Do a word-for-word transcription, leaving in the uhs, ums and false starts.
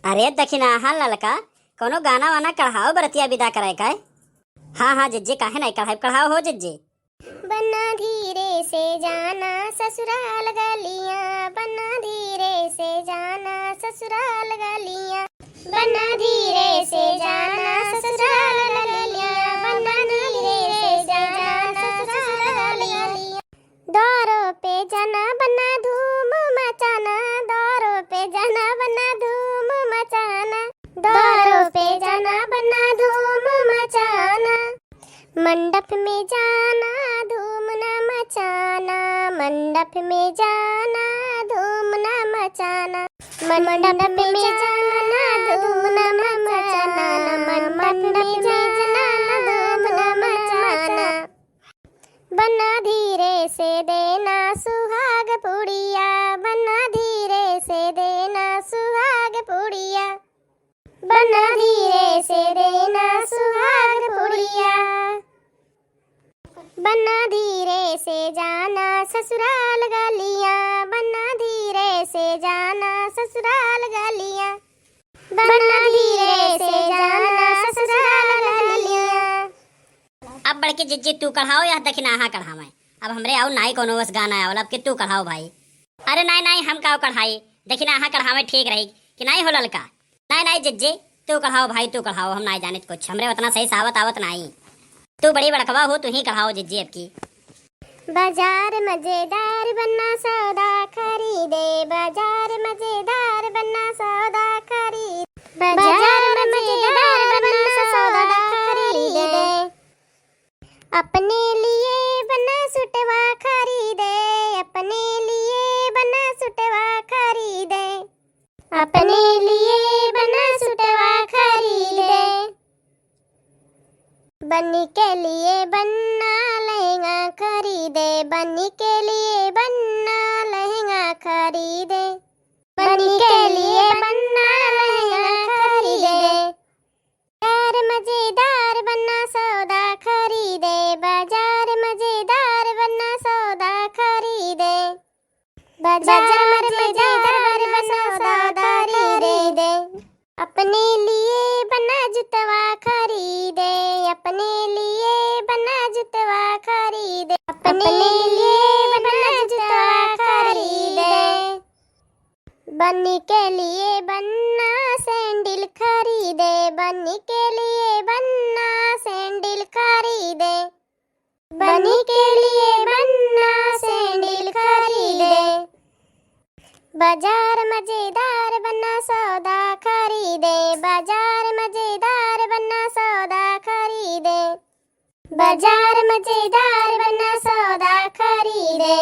अरे दखिनाहा ललका, कौनो गाना वाना कढ़ाओ, बरतिया बिदा कराए का। हाँ हाँ जिज्जी, काहे नाहीं कढ़ाई, कढ़ाओ हो जिज्जी। बन्ना धीरे से जाना ससुराल गलियाँ, बन्ना धीरे से जाना ससुराल गलियाँ, बन्ना धीरे से जाना ससुराल गलियाँ, बन्ना धीरे से जाना ससुराल गलियाँ। द्वारों पे जाना बन्ना धूम मचाना, द्वारों पे जाना बन्ना धूम मचाना, द्वारों पे जाना बन्ना धूम मचाना। मंडप में जाना धूम न मचाना, मंडप में जाना धूम न मचाना, मंडप में जाना धूम न मचाना, मंडप में जाना धूम न मचाना। बन्ना धीरे से देना सुहाग पुड़िया, बन्ना धीरे से देना सुहाग पुड़िया, बन्ना धीरे से देना सुहाग पुड़िया। बन्ना धीरे से जाना ससुराल गलियाँ, बन्ना धीरे से जाना ससुराल गलियाँ, बन्ना धीरे से जाना ससुराल गलियाँ। अब बड़की जिज्जी तू कढ़ाओ या दखिनाहा कढ़ावे? अब हमरे आउ नाई कौनो बस गाना आवल, अब के तू कढ़ाओ भाई। अरे नाई नाई, हम काउ कढ़ाई, दखिनाहा कढ़ावे ठीक रही कि नाई हो ललका? नाई नाई जिज्जी, तू कढ़ाओ भाई, तू कढ़ाओ, हम नाई जानित कुछ, हमरे उतना सही सावत आवत नाई। तू बड़ी बड़कवा हो, तू ही कढ़ाओ जिज्जी अब की। बाजार मजेदार बन्ना सौदा खरीदे, बाजार मजेदार बन्ना सौदा खरीदे, बाजार मजेदार बन्ना सौदा खरीदे। अपने लिए बन्ना सुटवा खरीदे, अपने लिए बन्ना सुटवा खरीदे, अपने लिए बन्ना सुटवा खरीदे। बन्नी के लिए बन्ना लहंगा खरीदे, बन्नी के लिए बन्ना लहंगा खरीदे, बन्नी के लिए बन्ना लहंगा खरीदे। बाजार मजेदार बन्ना सौदा खरीदे, बाजार मजेदार बन्ना सौदा खरीदे, बाजार मजेदार बन्ना सौदा खरीदे। अपने लिए बन्ना जुतवा खरीदे, अपने लिए बन्ना जुतवा खरीदे, अपने लिए बन्ना जुतवा खरीदे। बन्नी के लिए बन्ना सैंडल खरीदे, बन्नी के लिए बन्ना सैंडल खरीदे, बन्नी के लिए बन्ना सैंडल खरीदे। बाजार मजेदार बन्ना सौदा खरीदे, बाजार मजेदार बन्ना सौदा खरीदे, बाजार मजेदार बन्ना सौदा खरीदे।